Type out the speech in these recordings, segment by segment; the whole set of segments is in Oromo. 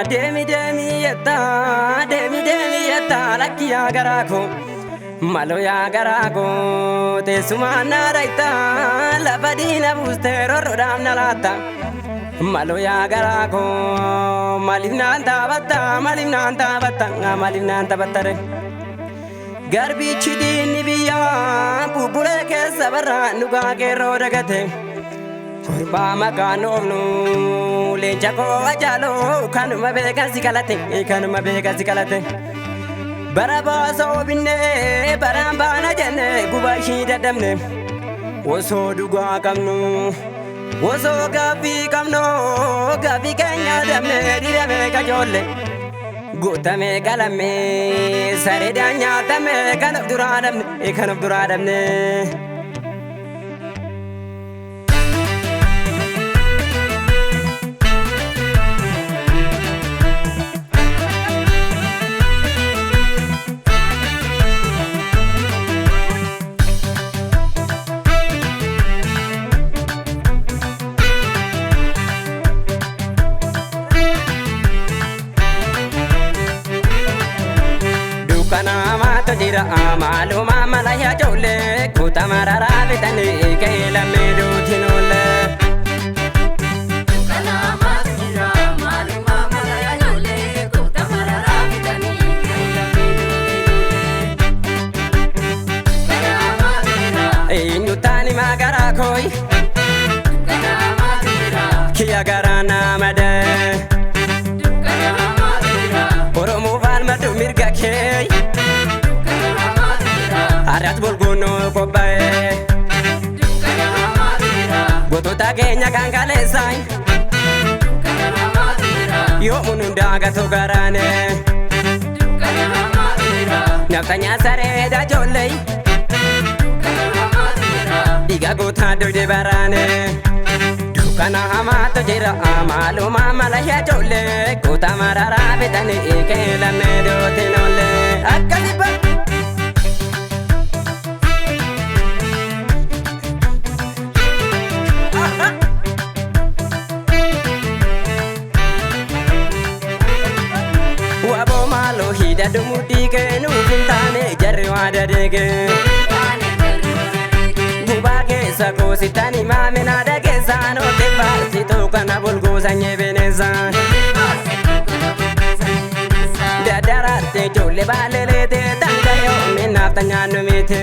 Deemi deemi yetta, deemi deemi yetta, lakki yaa garaa koo, maloo yaa garaa koo, teessumaan na dhayita, lafa diina buustee rorroodhaaf na laatta. Maloo yaa garaa koo, maaliif naan taphatta, maaliif naan taphatta, maaliif naan taphatta re? Garbichi diinni biyyaa bubbulee keessa barraa dhugaa qeerroo dagate. Gurbaa maqaan oofnu leenca koo ajaaloo kanuma beekan si qalate, kanuma beekan si qalate. Bara baasoo binnee baraan baana jenne gubaa ishii dadhabne. Osoo dhugaa qabnu, osoo gaaffii qabnu, gaaffii keenya dabne didamee kajoolle. Guutamee qalamee sareedhaan nyaatame kan of duraa dhabne, kan of duraa dhabne. Dukkana hamaatu jira, maaluma mala yaa ijoollee, kutaa mararaa bitanii ka'ee lammii duutiin oolle. Dukkana hamaatu jira, maaluma mala yaa ijoollee, kutaa mararaa bitanii ka'ee lammii duutiin oolle. Dukkana hamaatu jira. Eenyu taani magaraa kooyi? Dukkana hamaatu jira. Kiyya garaa nama dee. Dukkana hamaatu jira. Oromoo falmadhu mirga kee. Dukkana hamaatu jira. Har'as bulguunuu qophaa'ee. Dukkana hamaatu jira. Gootota keenya kan kaleessan. Dukkana hamaatu jira. Yoomuun hundaa gatu garaane. Dukkana hamaatu jira. Naftanyaa sareeda ijoollee. Dukkana hamaatu jira. Dhiiga gootaa dugde baraane. Dukkana hamaatu jira, maaluma mala yaa ijoollee, kutaa mararaa bitanii ka'ee lammii duutiin oolle. Akkasi ba. Waboo maaloo hidhadhu mudhii kee nuuf hin taane jarri waa dadeege. Taane jarri waa dadeege. Gubaa keessa koositani maamina dhageessaan oote faarsituu kana bulguusan bineensa. Daddaraarte ijoollee baaleleete tangayoo minnaaf tanyaannu miti.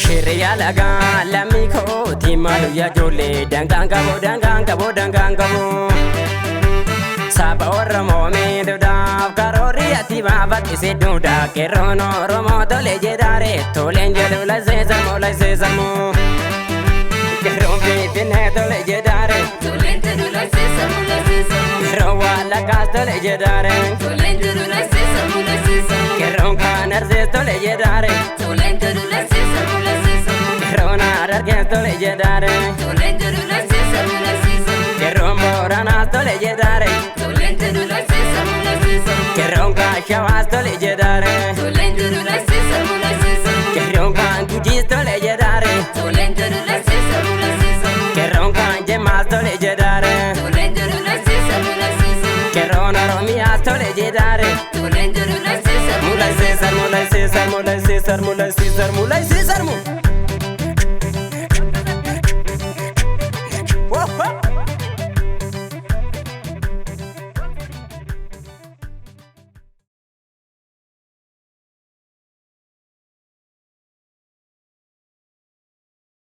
Shirriyaa lagaa lammii kooti maalu yaa ijoollee dangaan qabu, dangaan qabu, dangaan qabu. Saba Oromoo miidhuudhaaf karoorri ati baafattise duudhaa qeerroon Oromoo tole jedhaare toleen jedhu layseesamu layseesamu. Qeerroon Finfinnee tole jedhaare. Qeerroon Wallaggaas tole jedhaare. Qeerroon kaan Arsees tole jedhaare. Qeerroon Harargees tole jedhaare. Qeerroon Booranaas tole jedhaare. Qeerroon kaan Shawaas tole jedhaare. Qeerroon kaan Gujiis tole jedhaare. Qeerroon kaan Jimmaas tole jedhaare. Qeerroon Oromiyaas tole jedhaare.